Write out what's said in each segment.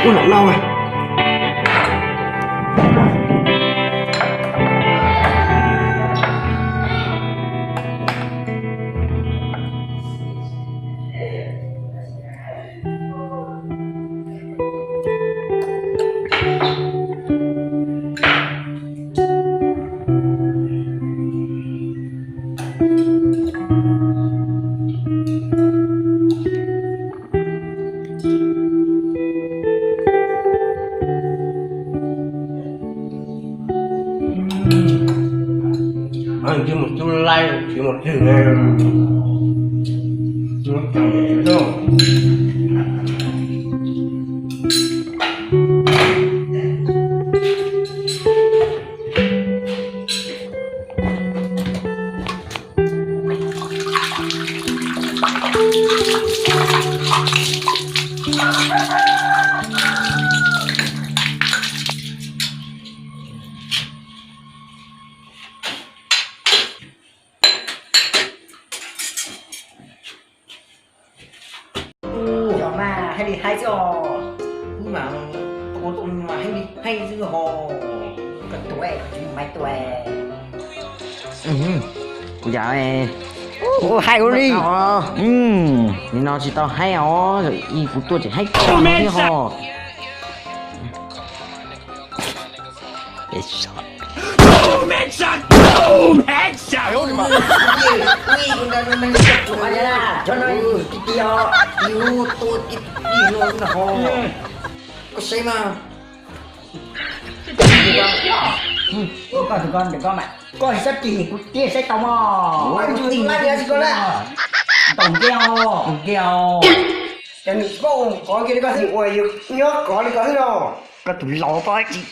Ua lam no mas. Mus tus laib tsis mus twg ne. Yog mas, hais li hais xwb os. Wb mas ua tuaj mas hais li hais xwb ho. Koj tuaj, koj tsis muaj maiv tuaj. Kuv yam, ua hais ua li. Nim no tsis tau haib os, ib kuv tuaj tseem haib koj thiab ho. Koj saib mas. Koj tus koj ntawm koj mas koj sab ris kuv thiaj saib tau mog. Ntaus nkev os, ntaus nkev os. Ces nws tsis paub ua qhov nkev li koj thiab, ua yus nyob kov li koj xwb no. Koj tus laus pob tsis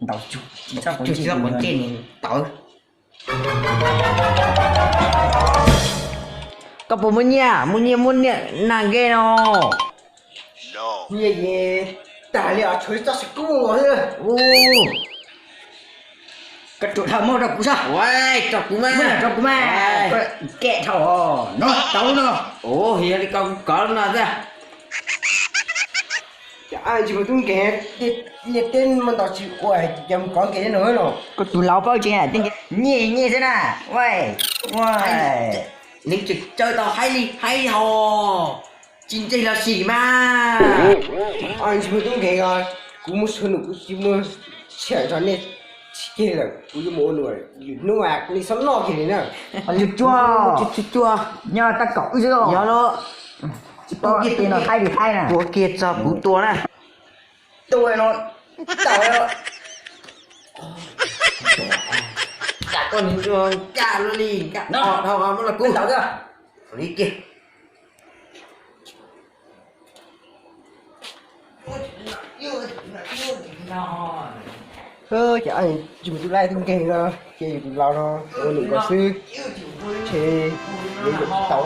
ntaus tsis txhob quav ntsej ntawd. Koj puas muaj nyiaj? Muaj nyiaj muab niam nag nkev no. Nyiaj ces tag li os, tshuav txoj saum kub xwb. Koj rau dhau muab rau kuv saib. Rau kuv mas, rau kuv mas. Koj kej dhau os, no tau no. Yog li koj kuv kov no xwb. Tsis mus tub nkeeg, nyiaj teb muaj ntau tsis ua, ces mus kov nkeeg no los. Koj tus laus paub tseeb, nyiaj nyiaj xwb na. Nws tseem caw tau haib li haib ho, tsis ntseeg los sim mas. Tsis mus tub nkeeg os, kuv muaj suab num kuv tsis muaj txhiaj nrog nej tsis ceg lawm, kuv yuav mus ua num lwm hnub mas kuv li xob noj kiag li na. Tsuag tsuag, nyob tab kaum wb xwb. Yog los, tsis paub tias no haib li haib na. Tua kiag txog kuv tua na. Tua no tawm, koj nkag luaj li, nkag dhau muab los kuv li kiag. Ces tsis mus tub laib tub nkeeg no, ces yus tus laus no ua num nkaus xwb, ces yuav yuam tsis tau.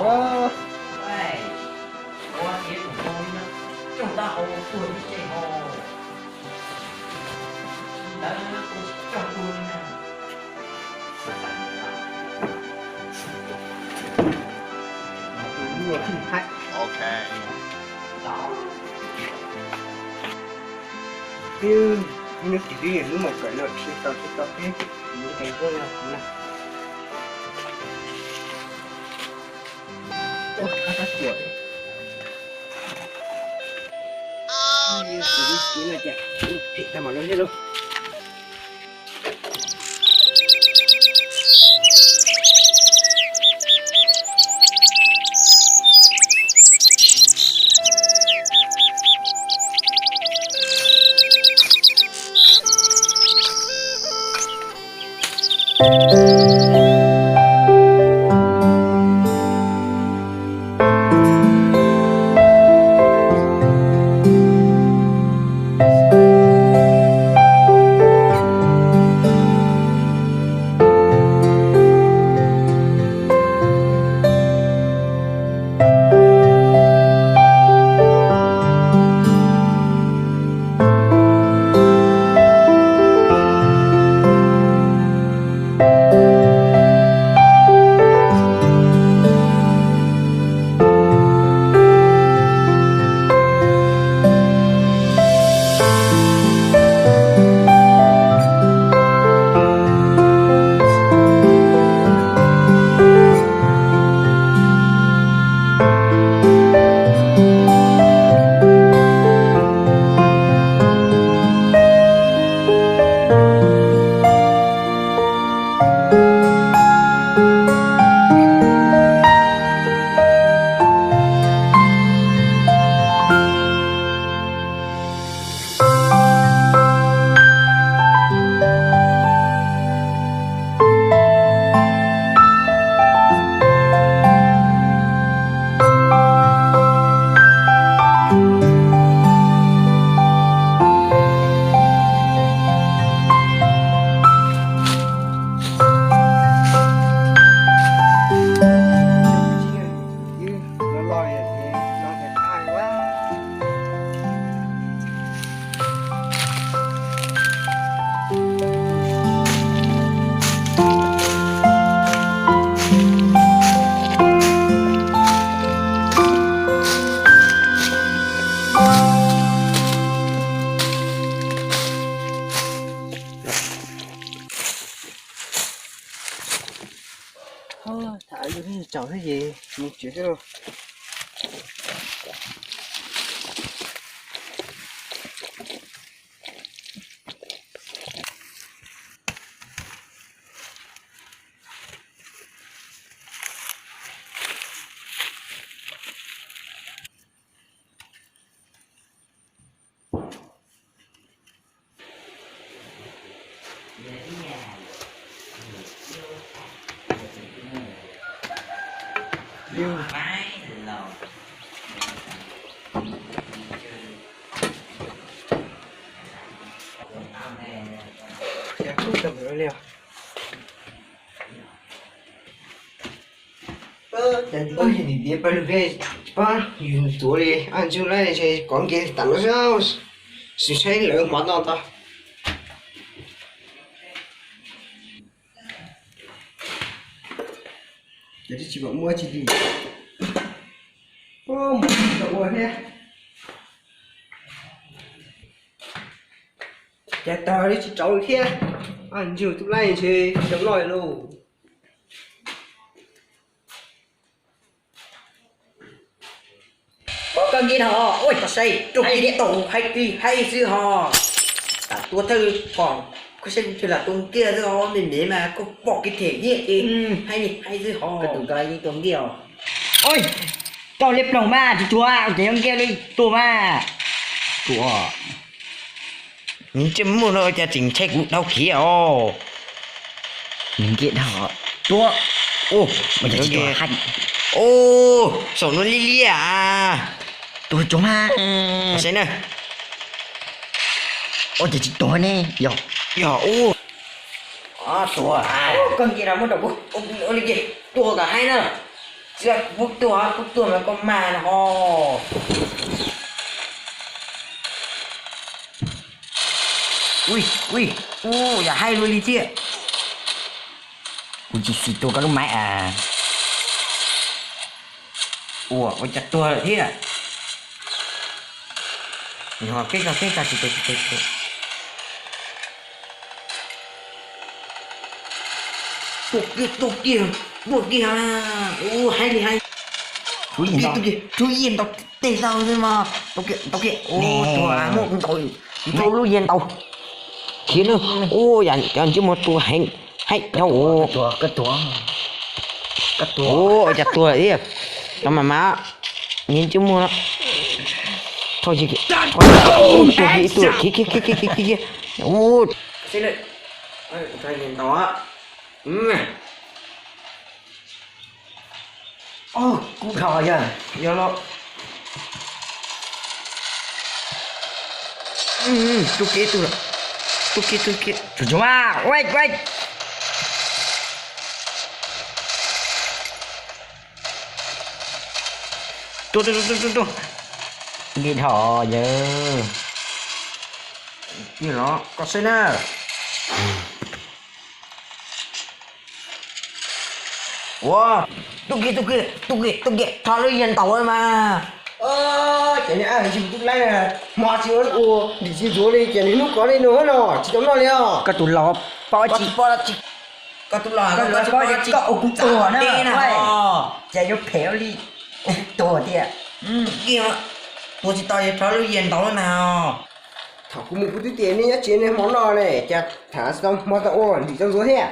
Twb hnub tim twb yog hnub mam kawm no, tsis tau tsis tau peb, kuv no kuv na. Ua kab tab tuam, kuv no ces phem tag mam no thiab lauj. Tham lub tsaus thiab ces mus tsev xwb lauj. Ces kuj tau li os. Nim tias pab lug thiab tsis pab yus ntxuav li, aj ntsug lawm ntshe kov nkias tas no xwb, sim saib lawv hmov no tau. Ces twb tsis pom muaj tsis li, mus tsis tau ua thiab. Ces tag li tsis rauv thiab, aj ntsug tub laij ntshe tsis tau noj li lauj. Pom koj nkiag dhau, ua tau saib rau kiag tau haib haib xwb ho. Tam tua thawj pom koj saib kuv twg lam tua nkiag xwb ho, me me mas koj pom kev them nyiaj ces haib li haib xwb ho. Koj tus koj yeej tua nkiag os. Oj, koj liab ploog mas tsis tuag ces yuav nkiag li tuag mas. Tua. Nws tsis muaj no cas tseem ntshai kuv dhau khiav os. Nws nkiag dhau. Tua. Ua cas tsis tuag haib. Saum no liab liab. Tuag tsuag mas. Saib na. Ua cas tsis tuag ne yog. Yog ua. Tuag. Koj nkiag dhau muab rau kuv ua li ces tuag kom haib na. Tsis kuv tuag, kuv tuag mas koj mag no ho. Ui, ui, ua yam haib luaj li thiab. Kuv tsis xis tua koj lub maiv as. Ua, ua cas tuag lawm thiab. Nws ho keb koj keb koj tsis tua tsis tua. Tuag kiag, tuag kiag, tuag kiag, ua haib li haib. Tshuav ib yam ntau teg tau xwb mas. Tau kiag, tau kiag, ua tuag muab kuv ntaus, kuv rau lub yag ntaus. Khiav na, ua yam cov ntsej muag tuag heev, haib dhau. Ua cas tuag thiab, tau mas mas, ntsej muag no. Tuag kiag ib tug, khiav khiav khiav khiav khiav khiav. Kub dhau yog, yog los. Tuag kiag ib tug, tuag kiag, tuag kiag. Tuag, tuag, tuag, tuag, tuag. Nkiag dhau yawg. Nkiag los koj saib na. Ua, tuag kiag, tuag kiag, tuag kiag, tuag kiag, rho lub yag ntaus mas. Ces nws ab tsis tub laib na, hmo tsis ua, ntim tsis ntxuav li ces nws hnub kov li no no tsis tau noj li os. Koj tus laus paub tsis, koj tus laus koj ua kuv tuag na, ces yuav phem li, tuag tiag. Tuag tsis tau yuav rho lub yag ntaus na. Thaum kuv mus kuv twb tias nej nyob tsev nej hmo noj ne, cas tham tsis tau hmo tau ua ntim tau ntxuav thiab.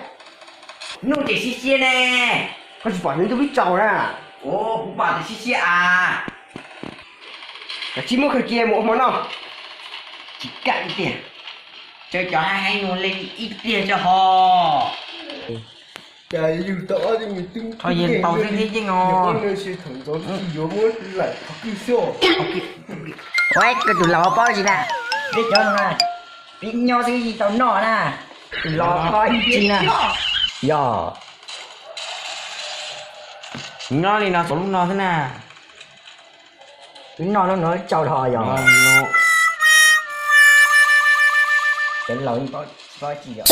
Nuj ces siab siab ne. Koj tsis pom nws ntuj vib tsaus na. Kuv pom ces siab siab as. Koj tsis muab khaws cia mus ua hmo noj. Tsis kam li tiag. Tsawv cov haib haib nua li ib pliag tso ho. Cas yus tau ob tug me tub, qhov yeej tau xwb thiab yeej os. Yuav muab lawm qhov twg xwb. Ua, koj tus laus paub tsis na. Peb cov no na, peb nyob xwb yeej tau noj na. Tus laus paub tsis na. Yog. Nyob li no txog lub no xwb na. Twb noj lub no tsau dhau yog. Cov laus yeej paub tsis yog.